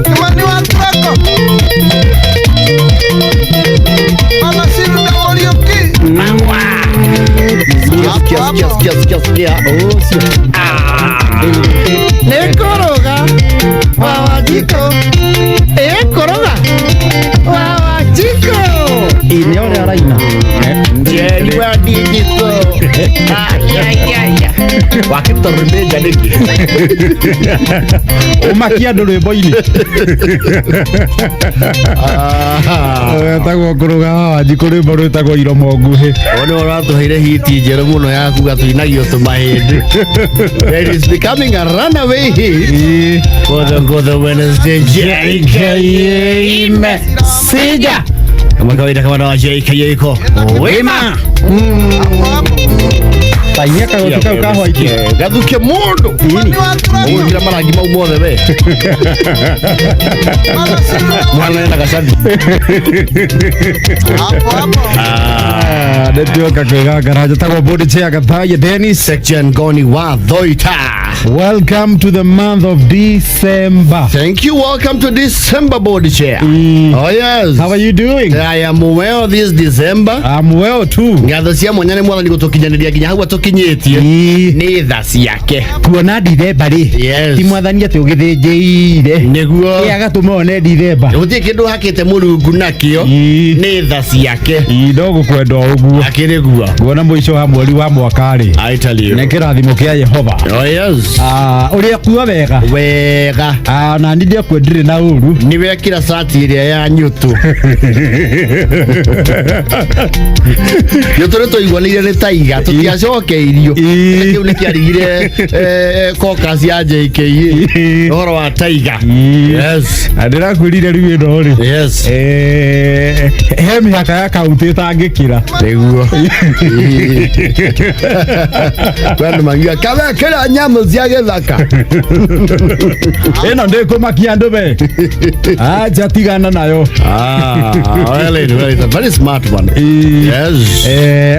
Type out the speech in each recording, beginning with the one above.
Kimani wa Turako. Anashinda Muriuki. Sikia, sikia, sikia, sikia, sikia. Oh, sio. Nĩngũrũga wa Wanjikũ. Ĩkũrũga wa Wanjikũ. Ĩ nĩ ũrĩa araina. Njeri wa digital. Wakĩtũrũmĩnja nĩkĩ? Ũmakia andũ rwĩmbo-inĩ. Wetagwo kũrũga wa Wanjikũ, rwĩmbo rwĩtagwo iromo nguhĩ. Ũyũ nĩwe ũratũheire hiti njerũ mũno ya kuga tũinagio tũmahĩndĩ. It is becoming a runaway hit. Ĩ. Gothe gothe Wednesday JKA Sija. Kama kawaida, kama dawa, JKA iko wima. Tainia kagoti kau ka white. Gathukie mũndũ. Kimani wa Turako. Ũgwĩkĩra marangi mau mothe we. Anashinda Mwana ena gacathi. hapo hapo. Ah, nĩtuoka kwĩgangara. Njĩtagwo Board Chair Gathaia Dennis. Section Goni wa Thoita. Welcome to the month of December. Thank you. Welcome to December, Board Chair. Oh yes. How are you doing? I am well this December. I'm well too. Ngatho cia mwanya nĩ mwathani gũtũkinyanĩria nginya hau atũkinyĩtie. Ĩ. Nĩ tha ciake. Kuona Dithemba rĩ, Yes. ti mwathani atĩ ũgĩthĩnjĩire. Nĩguo. Ĩ agatũma one Dithemba. Gũtirĩ kĩndũ hakĩte mũrungu nakĩo. Ĩ. Nĩ tha ciake. Ĩ, no gũkwenda o ũguo. Akĩrĩ guo. Kuona mũico wa mweri wa mwaka rĩ, I tell you. nĩ kĩrathimo kĩa Yehova. Oh yes. Ah, ũrĩa kuo wega. Wega. Ah, na niĩ ndiakuo ndirĩ na ũru. Nĩ wekĩra cati ĩrĩa ya nyũtũ. Nyũtũ nĩ tũiguanĩire nĩ taiga tũtiacokeirio. Ĩ. Kĩu nĩ kĩarigire caucus ya JKA. Ĩ. Ũhoro wa taiga. Ĩ. Yes. Na ndĩrakwĩrire rĩu ĩno rĩ, Yes. he mĩhaka ya kaunti ĩtangĩkĩra. Nĩguo. Kwĩ andũ mangiuga kawekĩra nyamũ cia gĩthaka. Ĩno ndĩkũmakia andũ be aja tigana nayo. Ah, well, it's a very smart one. Ĩ. Yes.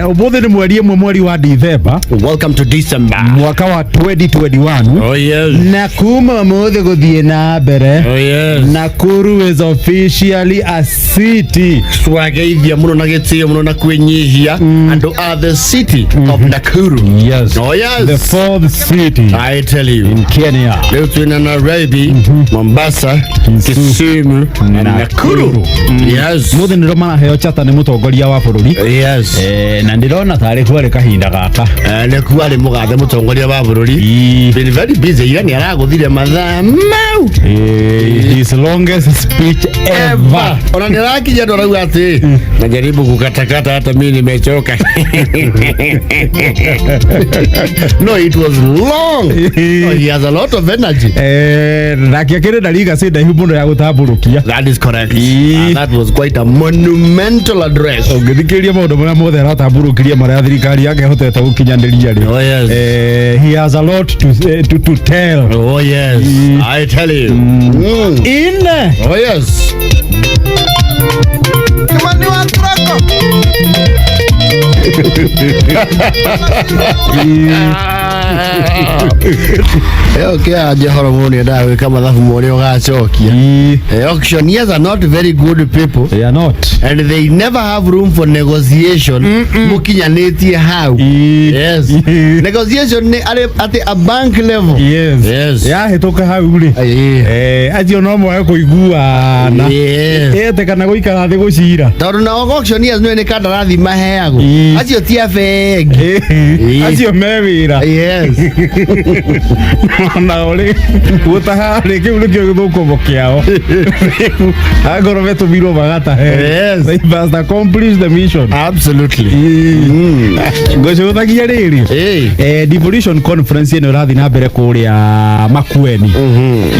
Ũmũthĩ nĩ mweri 1, mweri wa Dithemba, Welcome to December. mwaka wa 2021. Oh yes. Na kuma ũmũthĩ gũthiĩ na mbere, Oh yes. Nakuru is officially a city. Twageithia mũno na gĩtĩo mũno na kwĩnyihia andũ a the city of Nakuru. Yes. Oh yes. The fourth city I tell you. in Kenya. Leo twina Nairobi, Mombasa, Kisumu na Nakuru. Yes. Mũthĩ nĩro maraheo chata nĩ mũtongoria wa bũrũri. Yes. Na ndĩrona tarĩ kwarĩ kahinda gaka. Nĩkuo arĩ mũgathe mũtongoria wa bũrũri. Ĩ. Been very busy ira nĩ aragũthire mathaa mau. His longest speech ever. Ona nĩ arakinya andũ arauga atĩ najaribu kukatakata hata mimi nimechoka. No, it was long. No, he has a lot of energy. Nake akĩrĩ na legacy ndaihu mũno ya gũtambũrũkia. That is correct. Ĩ. That was quite a monumental address. Ũngĩthikĩrĩria maũndũ marĩa mothe aratambũrũkirie, marĩa thirikari yake ĩhotete gũkinyanĩria rĩ, Oh yes. He has a lot to tell. Oh yes. I tell you. Ine. Oh yes. Kimani wa Turako. Ĩyo kĩanja horo mũno nĩ endaga gwĩka mathabu ma ũrĩa ũgacokia. Ĩ. Auctioneers are not very good people. They are not. And they never have room for negotiation. Mũkinyanĩtie hau. Ĩ. Yes. Ĩ. Negotiation nĩ arĩ atĩ a bank level. Yes. Yes. Yahĩtũka hau rĩ, Ĩĩ. acio no moe kũiguana. Yes. Ete kana gũikara thĩ gũcira. Tondũ nao auctioneers nĩ kandarathi maheagwo. Ĩ. Acio ti a bengi. Ĩ. Acio me wĩra. Yes. Nao rĩ, gũtaha rĩ, kĩu nĩkĩo gĩthũkũmo kĩao. Angorwo metũmirwo magatahe, Yes. they must accomplish the mission. Absolutely. Ngũcũthagia rĩrĩ, Ĩĩ. Devolution conference ĩno ĩrathiĩ na mbere kũrĩa Makueni.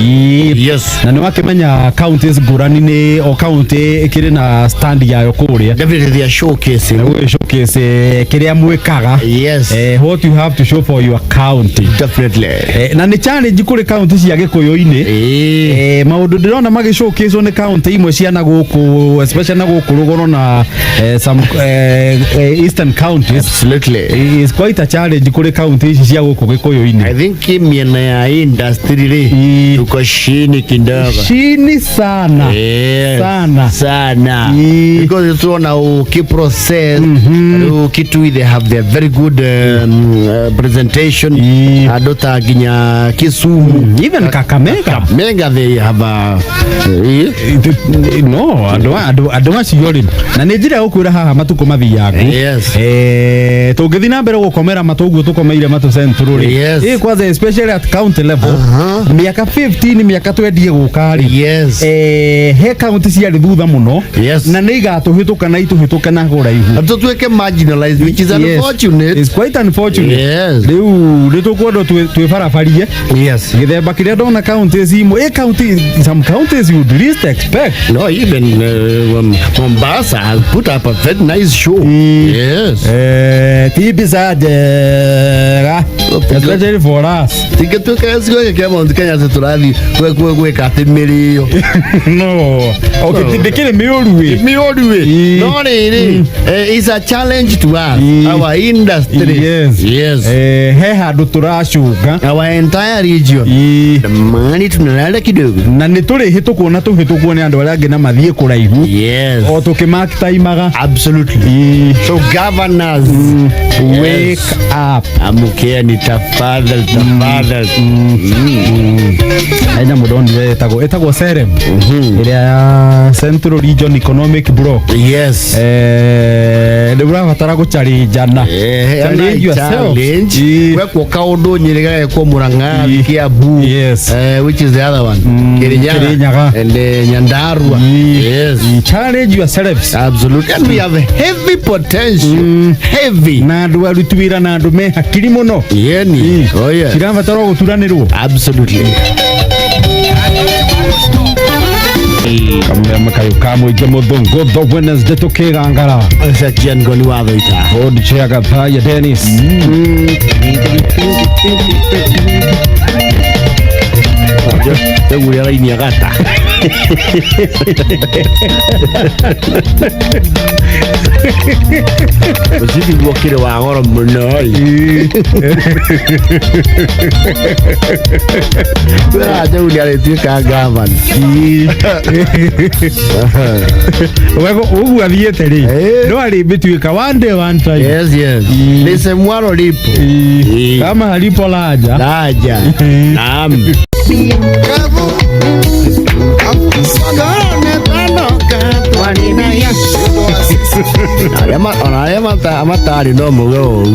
Ĩ. Yes. Na nĩ wakĩmenya counties ngũrani nĩ o county ĩkĩrĩ na stand yayo kũrĩa. Definitely they are showcasing. Showcase kĩrĩa mwĩkaga. Yes. What you have to show for your county. Definitely. Na nĩ challenge kũrĩ county cia gĩkũyũ-inĩ. Maũndũ ndĩrona magĩcũkĩcwo nĩ county imwe cia na gũkũ, especially na gũkũ rũgũrũ na some eastern counties. Absolutely. Is quite a challenge kũrĩ county ici cia gũkũ gĩkũyũ-inĩ. I think miena ya industry rĩ, tuko chini kidogo. Chini sana. Yes. Sana. Sana. Because tuona ukiprocess rĩu Kitui, they have their very good presentation. Andũ ta nginya Kisumu. Even Kakamega. Mega, they have a No, andũ acio rĩ, na nĩ njĩra ya gũkwĩra haha matukũ mathiangu. Tũngĩthiĩ na mbere gũkomera matũ ũguo tũkomeire matũ Central rĩ, kwanza especially at county level, mĩaka 15, mĩaka 20 gũka rĩ, he county ciarĩ thutha mũno na nĩ igatũhĩtũka na itũhĩtũke na kũraihu. Na tũtuĩke marginalized, which is unfortunate. It's quite unfortunate. Rĩu nĩ tũkwendwo twĩbarabarie gĩthemba kĩrĩa ndona counties imwe, county, some counties you'd least expect. No, even Mombasa has put up a very nice show. Ti mbica njega, especially for us. Tingĩtuĩka gĩcigo gĩkĩ kĩa Mount Kenya atĩ tũrathiĩ gwĩka atĩ mĩrĩo. No, okay, ndĩkĩrĩ mĩũru ĩ. Mĩũru ĩ. No rĩrĩ, it's a challenge to us, our industry. He handũ tũracũnga. Our entire region. Mani tunalala kidogo. Na nĩ tũrĩhĩtũkwo na tũhĩtũkwo nĩ andũ arĩa angĩ na mathiĩ kũraihu o tũkĩmakitaimaga. Absolutely. So governors, wake up. Amkeni tafadhali, tafadhali. He nyamũ ndonire ĩtagwo CEREB, ĩrĩa ya Central Region Economic Bloc. Nĩ ũrabatara gũcharinjana. Challenge yourself. Challenge. Gwekwo kaũndũ Nyĩrĩ gagekwo Murang'a, Kiambu, which is the other one? Kirinyaga. Kirinyaga. And Nyandarua. Challenge yourselves. Absolutely. And we have heavy potential. Heavy. Na andũ aruti wĩra na andũ me hakiri mũno. Yeni. Oh yeah. Cirabatara gũturanĩrwo. Absolutely. Kameme kayũ ka mũingĩ mũthũngũtho Wednesday tũkĩgangara. Sekian Ngoni wa Thũita. Board chair Gathaya Dennis. Rĩu ũrĩa raini agata. Mũcibi guo kĩrĩ wa goro mũno ĩ. Kwĩra Njau nĩ arĩtuĩka gavana. Wego ũguo athiĩte rĩ, no arĩmĩtuĩka one day, one time. Yes. Lisemwalo lipo. Kama halipo laja. Laja. Naam. Ona arĩa matarĩ no mauge ũru.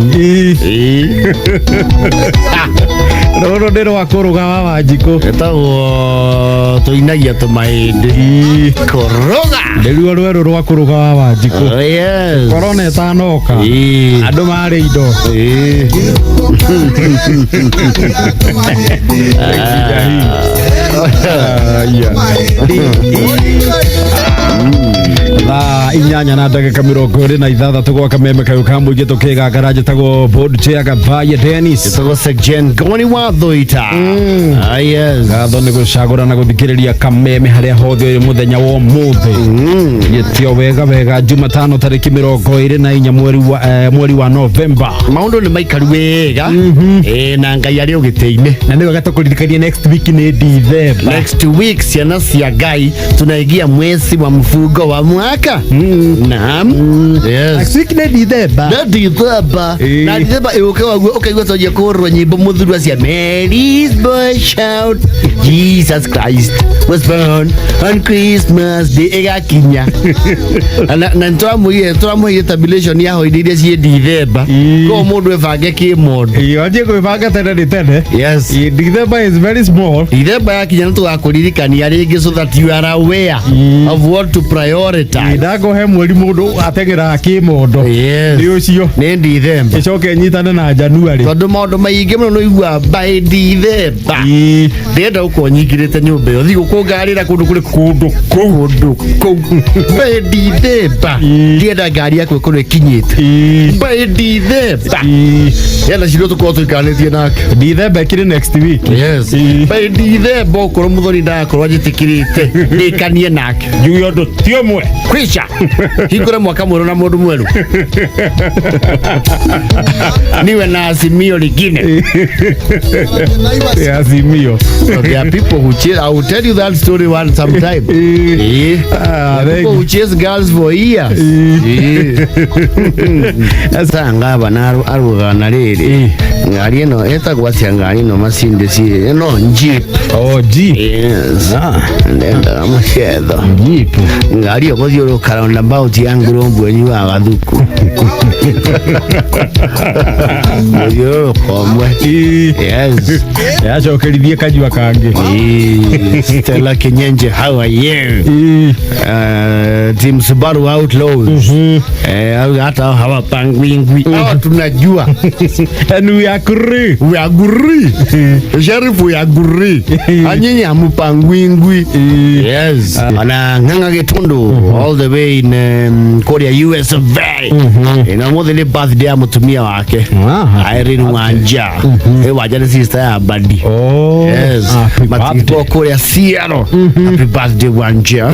Rũrũ nĩ rwa kũrũga wa Wanjikũ. Ĩtagwo tũinagia tũmahĩndĩ. Kũrũga. Nĩruo rwerũ rwa kũrũga wa Wanjikũ. Oh, yes. Korona ĩtanoka, andũ marĩ indo. Thaa 8:26 gwa kameme kayũ ka mũingĩ tũkĩgangara. Njĩtagwo board chair Gathaya Dennis. Ĩtagwo Sekjen Ngoni wa Thũita. Ah, yes. Ngatho nĩ gũcagũra na gũthikĩrĩria kameme harĩa hothe ũyũ mũthenya wa ũmũthĩ. Gĩtio wega wega, Jumatano tarĩki 24 mweri wa Novemba. Maũndũ nĩ maikaru wega. Na Ngai arĩ ũgĩtĩ-inĩ. Na nĩ wega tũkũririkania next week nĩ Dithemba. Next week, ciana cia Ngai, tunaingia mwezi wa mfungo wa mwaka. Naam. Yes. Next week nĩ Dithemba. Na Dithemba. Na Dithemba ĩũke waguo ũkaigua twanjia kũhũrwo nyĩmbo mũthurwa cia Mary's boy shout Jesus Christ was born on Christmas Day ĩgakinya. Na nĩtũramũheire tabulation ya holiday iria ciĩ Dithemba. Koguo mũndũ ebange kĩmondo. Wanjie kwĩbanga tene nĩ tene. December is very small. Dithemba yakinya nĩ tũgakũririkania rĩngĩ so that you are aware of what to prioritize. Ndangona. Angĩkorwo he mweri mũndũ ateng'eraga kĩmondo, Yes. nĩ ũcio. Nĩ Ndithemba. Ĩcoke ĩnyitane na January. Tondũ maũndũ maingĩ mũno nĩũigua by Ndithemba. Ndĩrenda gũkorwo nyingĩrĩte nyũmba ĩyo thigũkũ ngarĩra kũndũ kũrĩ kũndũ kũu kũndũ kũu by Ndithemba. Ndĩrenda ngari yakwa ĩkorwo ĩkinyĩte by Ndithemba. Ndĩrenda Shiro tũkorwo tũikaranĩtie nake. Ndithemba ĩkĩrĩ next week. Yes. By Ndithemba okorwo mũthoni ndagakorwo anjĩtĩkĩrĩte ndĩkanie nake. Njuge ũndũ ti ũmwe. Kwisha hingũre mwaka mwerũ na mũndũ mwerũ niwe na Azimio lingine. Azimio. So there are people who chase. I will tell you that story one sometime. Eh. Ah, There are people who chase girls for years. Eh. Sanga aba arugaga na rĩrĩ ngari ĩno ĩtagwo atĩa ngari ĩno Mercedes ĩno Jeep. Oh, Jeep. Yes. Ndendaga mũcetho. Jeep. Ngari ĩyo gũthiũrũrũka roundabout ya ngurũmbu ĩnyuaga gathuku mũthiũrũrũko ũmwe. Yes. Yacokerithie kanyua kangĩ. Stella Kinyenje, how are you? Team Subaru Outlaws. Hata hawapangwingwi. Hawa tunajua. And we agree. We agree. Sheriff, we agree. Anyinyi hamupangwingwi. Yes. Ana Ng'ang'a Gĩtũndũ all the way in Korea US of A. Ĩno mũthĩ nĩ birthday ya mũtumia wake. Irene Wanja. Wanja nĩ sister ya Badi. Oh. Yes. Happy Matigwo birthday. kũrĩa Seattle. Happy birthday Wanja.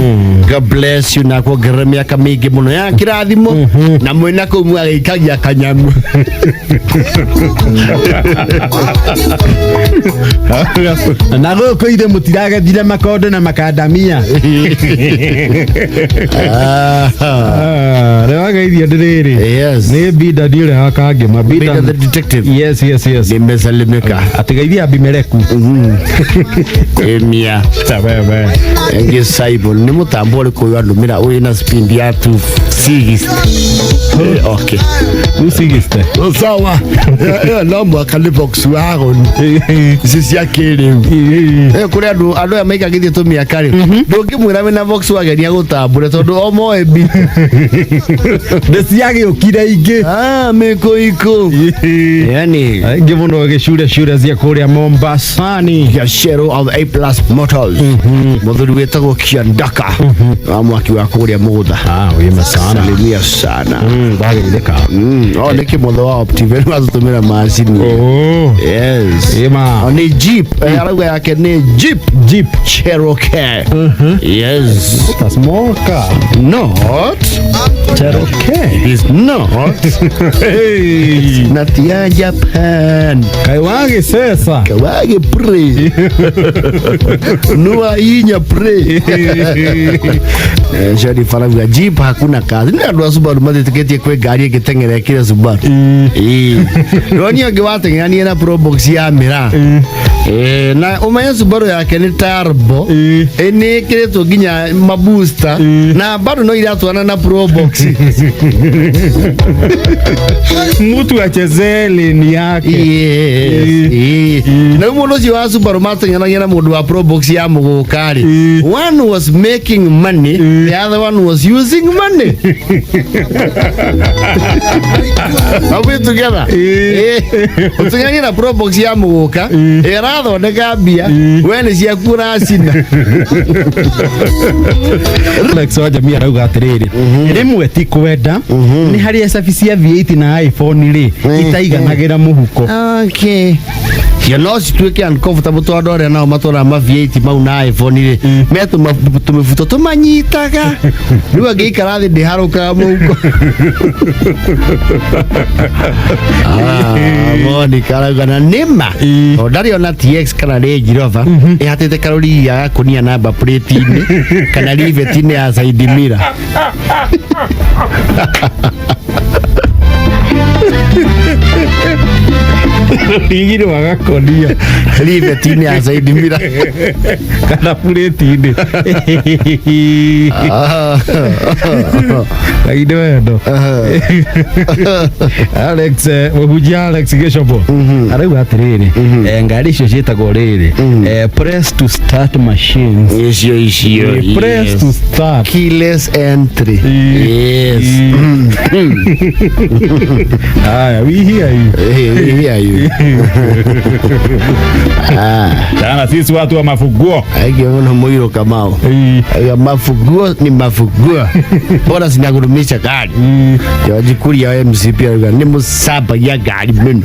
God bless you na kuongerera mĩaka mĩingĩ mũno ya kĩrathimo na mwĩna kũu mwagĩikagia kanyamu. Na gũkũ ithe mũtiragethire makondo na makandamia. Rĩu wageithio ndĩrĩrĩ. Yes. Nĩ Binda ndiũrĩa wa Kangĩma. Binda the detective. Yes. Nimesalimika. Atigeithia Abimeleku. Emia. Wewe. Engĩ Simon nĩ mũtambo ũrĩkũ ũyũ andũmĩra wĩna speed ya 260? Okay. 260. Sawa. Ĩyo no mũhaka nĩ Volkswagen ici cia kĩrĩu. Kũrĩ andũ andũ aya maikagithie tũmĩaka rĩ, ndũngĩmwĩra wĩna Volkswagen agũtambũre tondũ o moĩ bi. Nĩ ciagĩũkire ingĩ. Ah, mĩkũikũ. Yani Aingĩ mũno gĩcure cure cia kũrĩa Mombasani. Gashero of A Plus Motors. Mũthuri wĩtagwo Kiandaka wa mwaki wa kũrĩa Mũgũtha. Ah, wima sana. Salimia sana. Ndagĩrĩka. Oh, nĩ kĩmotho wa Optiven watũtũmĩra macini. Oh. Yes. Ĩma. Oh, nĩ Jeep. Arauga yake nĩ Jeep. Jeep. Cherokee. Yes. A small car. Not. Cherokee. It is not. Hey. Na ti ya Japan. Kaĩ wagĩceca. Kawage pre. Nua inya pre. Sheriff arauga Jeep hakuna kazi. Nĩ andũ a Subaru matĩtĩkĩtie kwĩ ngari ĩngĩteng'era ĩkĩre Subaru. Ĩĩ. Ndonio ũngĩ wateng'eranie na Probox ya mĩraa. Na ũmenye Subaru yake nĩ turbo. Nĩ ĩkĩrĩtwo nginya mabusta na bado no iratwarana na Probox. Mtu achezee lane yake. Yes. Na rĩu mũndũ ũcio wa Subaru mateng'eragia na mũndũ wa Probox ya mũgũka rĩ, one was making money, the other one was using money. Are we together? Ũteng'eragia na Probox ya mũgũka ĩrathondeka mbia, we nĩ ciaku ũracina. Alex wa jamii arauga atĩrĩrĩ, rĩmwe ti kwenda, nĩ harĩa cabi cia V8 na iPhone rĩ itaiganagĩra mũhuko. Okay. Cio no cituĩke uncomfortable tondũ arĩa nao matwaraga ma V8 mau na iPhone rĩ me tũmĩbuto tũmanyitaga rĩu angĩikara thĩ ndĩharũkaga mũhuko. Ah, Monica arauga na nĩma tondũ ndarĩ ona TX kana Range Rover ĩhatĩte karũrigi ga gakũnia namba plate-inĩ kana rivet-inĩ ya side mirror. Rũrigi rwa gakonia. Rivet-inĩ ya side mirror. Kana plate-inĩ. Ngai nĩ wendo. Alex mũhunjia Alex Gĩcobo arauga atĩrĩrĩ, ngari icio ciĩtagwo rĩrĩ, press to start machines. Icio icio. Press to start. Keyless entry. Yes. Haya, we hear you. We hear you. Ah. Jana sisi watu wa mafunguo. Aingĩ mũno mũirũ Kamau. Aiga mafunguo ni mafunguo. Bora zinagurumisha gari. George Kuria wa MCP arauga nĩ mũcambagia ngari mũno.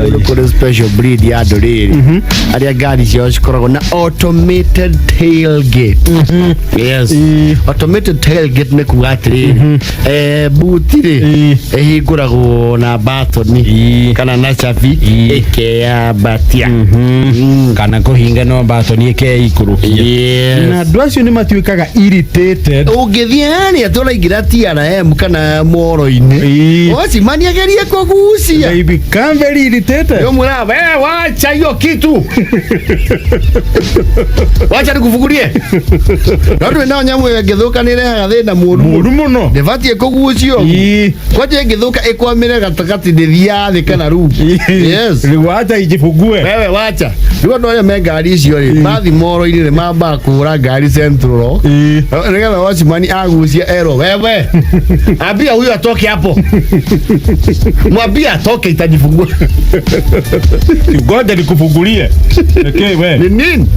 Rĩu kũrĩ special breed ya andũ rĩrĩ arĩa ngari ciao cikoragwo na automated tailgate. Yes. Automated tailgate nĩ kuga atĩrĩrĩ, buti rĩ ĩhingũragwo na batoni kana na cabi ĩkeyambatia. Kana kũhinga no mbatoni ĩkeikũrũkia. Na andũ acio nĩ matuĩkaga irritated. Ũngĩthiĩ harĩa tũraingĩra TRM kana mworo-inĩ, wacimani agerie kũgucia. They become very irritated. Ndio mwĩraga, "We, wacha hiyo kitu, wacha nikufungulie." No ndũrĩ nao nyamũ ĩyo ĩngĩthũka nĩ ĩrehaga thĩna mũru. Mũru mũno. Ndĩbatiĩ kũgucio. Kwanja ĩngĩthũka ĩkwamĩre gatagatĩ, ndĩthiaga thĩ kana rungu. Yes. Rĩu wacha ijifungue. Wewe wacha. Rĩu andũ arĩa me ngari icio rĩ, mathi moro-inĩ nĩ mambaga kũhũra ngari central lock, nĩgetha wacimani agucia erwo, "Wewe, ambia huyo atoke hapo, mwambie atoke, itajifungua." Ngoja nikufungulie. Okay, we. Ni nini?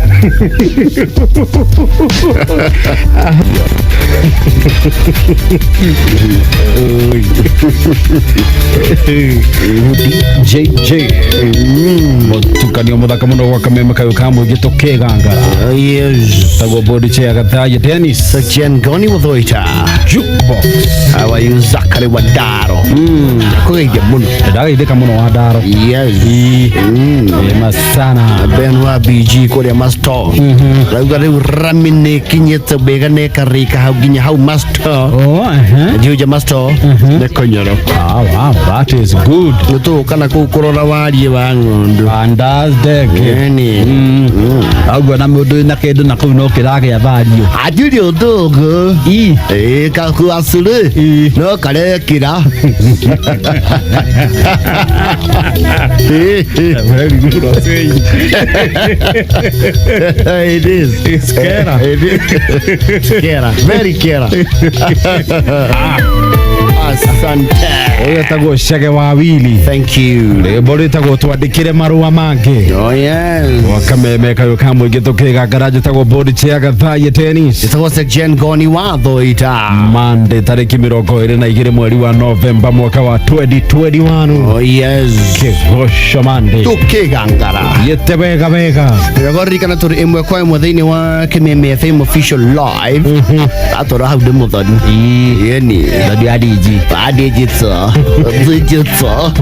JJ mũtukanio mũthaka mũno gwa kameme kayũ ka mũingĩ tũkĩgangara. Yes. Tagwo bodi chair Gathaya Dennis. Jen Goni Muthoita. Jukebox. How are you, Zachary Wadaro? Kũgeithia mũno. Ndagaithĩka mũno wa ndaro. Yes. Ema sana. Ben wa BG kũrĩa Masto rauga rĩu rami nĩ kinyĩte wega na ĩkarĩka hau nginya hau Masto. Oh, uh-huh. Juja Masto nĩ kũnyoro. Ah, wow, that is good. Nĩ tũgũka na kũu kũrora wariĩ wa ng'ondu. Fantastic. Ĩni. Auguo na mũndũ na kĩndũ na kũu no kĩragĩa value. Hatirĩ ũndũ ũngĩ. Ĩ kakuacurĩ no karekĩra. Very good of saying. It is. It's kera. It is. Kera. Very kera. Asante. Ũyũ etagwo Chege wa Wili. Thank you. Rwĩmbo rwĩtagwo twandĩkĩre marũa mangĩ. Oh yes. Wakameme kayũ ka mũingĩ tũkĩgangara njĩtagwo bodi chair Gathaiya Tennis. Ĩtagwo Jen Goni wa Thoita. Monday tarĩki 22 mweri wa Novemba mwaka wa 2021. Oh yes. Kĩgoco Monday. Tukĩgangara. Yĩte wega wega. Ndĩragoririkana tũrĩ ĩmwe kwa ĩmwe thĩinĩ wa Kĩmeme FM official live. Atũra hau ndĩ mũthoni. Yeni. Thoni ya DG. Wa digital. Digital.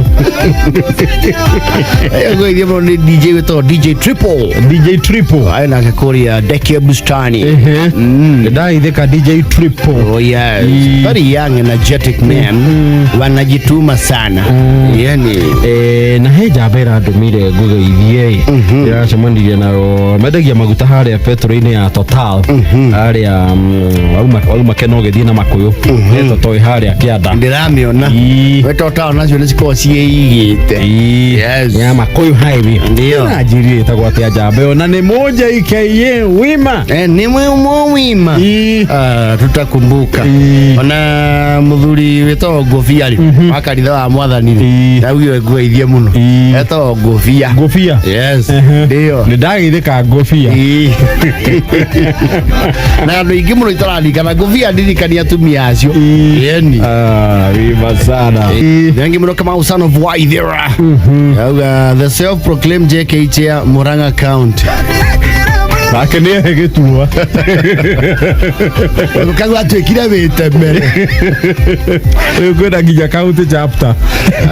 Ngũithie mũno nĩ DJ wĩtagwo DJ Triple. DJ Triple. Ayo nake kũrĩa Deki ya Bustani. Ndagaithĩka DJ Triple. Oh yes. Very young energetic man. Wanajituma sana. Yani. Na he njamba ĩrandũmire ngũgeithie ĩ ĩracemanirie nayo mendagia maguta harĩa petrol-inĩ ya Total harĩa wauma Keno ũgĩthiĩ na Makũyũ he Total harĩa kĩanda. Ndĩramĩona. We Total nacio nĩ cikoragwo ciĩigĩte. Yes. Ya Makũyũ highway. Ndio. Nanjĩrire ĩtagwo atĩa njamba ĩyo na nĩ mũnja IKA wima. Nĩ mwĩma. Ah, tutakumbuka. Ona muthuri wĩtagwo Ngũbia rĩ, wa kanitha wa Mwathani rĩ, ndaugire ngũgeithie mũno. Etagwo Ngũbia. Ngũbia. Yes. Ndio. Nĩ ndageithĩka Ngũbia. Na andũ aingĩ mũno itararikana Ngũbia ndirikania atumia acio. Yeni. Ah, wima sana. Thank you mũno Kamau son of Waithera. Auga the self proclaimed JK chair Murang'a County. Nake nĩ ehe gĩturwa. Kagua atuĩkire wĩtemere. Rĩu kwĩna nginya county chapter.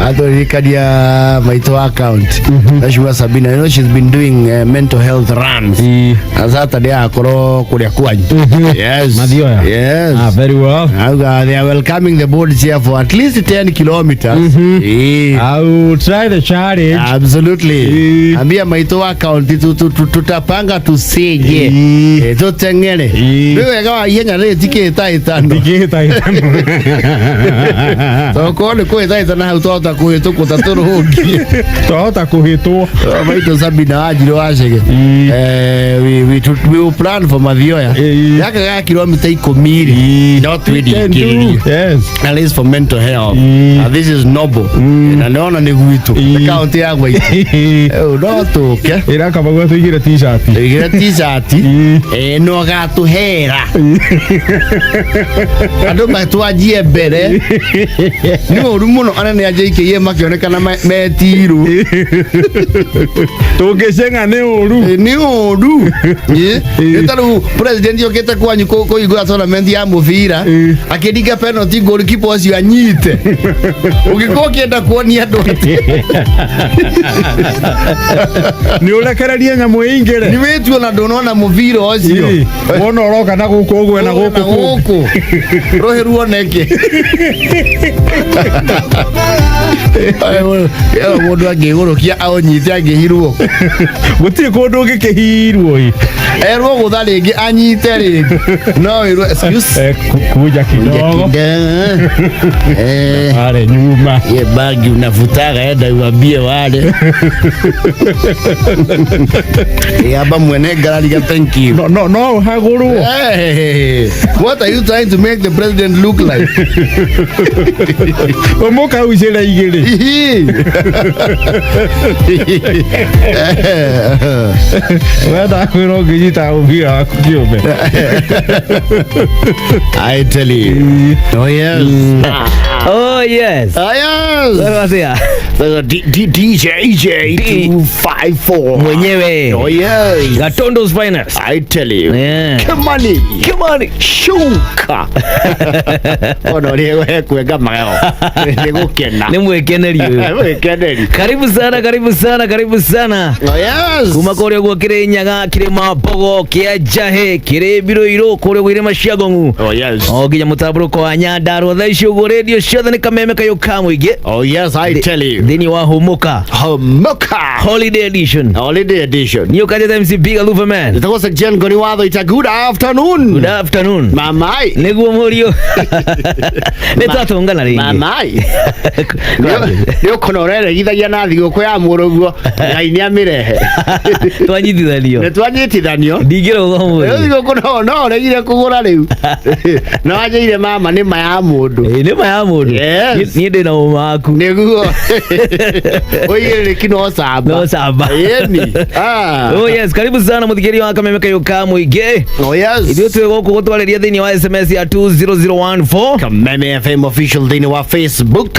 Atũririkania maitũ wa county, Mheshimiwa Sabina, you know she's been doing mental health runs. Na Saturday akorwo kũrĩa kwanyu. Yes. Mathioya. Yes. Ah, very well. Auga they are welcoming the board here for at least 10 kilometers. I will try the challenge. Absolutely. Ambia maitũ wa county tutapanga tusije. Tuteng'ere. Nĩ wega wa ihenya rĩ tikĩhĩtahĩtano. Ndikĩhĩtahĩtano. Tokorwo nĩ kũhĩtahĩtana hau twahota kũhĩtũkwo ta tũrũngie. Twahota kũhĩtwo. Maitũ Sabina Wanjiru Wacege. We will plan for Mathioya. Gaka ga kilomita 10 rĩ no twĩrĩkĩrĩrie. Yes. At least for mental health. This is noble. Na nona nĩ gwitũ. Nĩ kaunti ya gwitũ. No tũke. Ĩra Kamau tũigĩre t-shirt. Tũigĩre t-shirt. No gatũhera. Andũ matwanjie mbere. Nĩ ũru mũno anene a JKIA makĩonekana metirũ. Tũngĩceng'a nĩ ũru. Nĩ ũru. Nĩ ta rĩu president okĩte kwanyu kũhingũra tournament ya mũbira, akĩringa penalty goalkeeper ũcio anyite. Ũngĩkorwo ũkĩenda kuonia andũ atĩ Nĩ ũrekererie nyamũ ĩingĩre. Nĩ wĩtuo na ndũnona mũbira ũcio. Wona ũroka na gũkũ ũgwe na gũkũ kũngĩ. Gũkũ rũhĩ ruoneke. Mũndũ angĩgũrũkia aũnyite angĩhirwo. Gũtirĩ kũndũ ũngĩkĩhirwo ĩ. Erwo gũtha rĩngĩ anyite rĩngĩ no wĩrwo excuse. Kuja kidogo. Pale nyuma. Ye bangi unavutaga, enda uambie wale. Amba mwene ngarariga thank you. No no no ũhagũrwo. Hey, what are you trying to make the president look like? Ũmũkaucĩre igĩrĩ. Wenda kwĩrwo ũngĩnyita mũbira waku kĩũmbe. I tell you. Oh yes. Oh yes. Oh yes. Sasa The DJ J 254. Mwenyewe. Oh yes. Gatondo's finest. I tell you. Yeah. Kimani. Kimani. Shuka. Ona ũrĩa ekwega magego. Nĩ gũkena. Nĩ mwĩkeneri ũyũ. Mwĩkeneri. Karibu sana, karibu sana, karibu sana. Oh yes. Kuma kũrĩa ũguo kĩrĩ Nyaga, kĩrĩ Mabogo, kĩa Njahe, kĩrĩ Mbiroirũ, kũrĩa ũguo irĩma cia Ngong'u. Oh yes. O nginya mũtambũrũko wa Nyandarua thaa ici ũguo radio ciothe nĩ kameme kayũ ka mũingĩ. Oh yes, I tell you. Thĩinĩ wa Hũmũka. Humuka. Holiday edition. Holiday edition. Niĩ ũkanjĩta MC Big Alufa Man. Ĩtagwo Jen Ngoni Watho ita good afternoon. Good afternoon. Mamai. Nĩguo mũriũ. Nĩ twatũngana rĩngĩ. Mamai. Nĩ ũkona ũreregithagia na thigũkũ ya mũrũguo Ngai nĩ amĩrehe. Twanyitithanio. Nĩ twanyitithanio. Ndingĩrũga Rĩu ũmũthĩ. thigũkũ no ũregire kũgũra rĩu. No wanjĩire mama nĩ ma ya mũndũ. Ĩĩ nĩ ma ya mũndũ. Yes. Niĩ ndĩ na ũma waku. Nĩguo. Ũigĩrĩrĩki no camba. No camba. Ĩni. Ah. Oh yes, karibu sana mũthikĩria wa kameme kayũ ka mũingĩ. Oh yes. Ithuĩ twĩ gũkũ gũtwarĩria thĩinĩ wa SMS ya 20014. Kameme FM official thĩinĩ wa Facebook.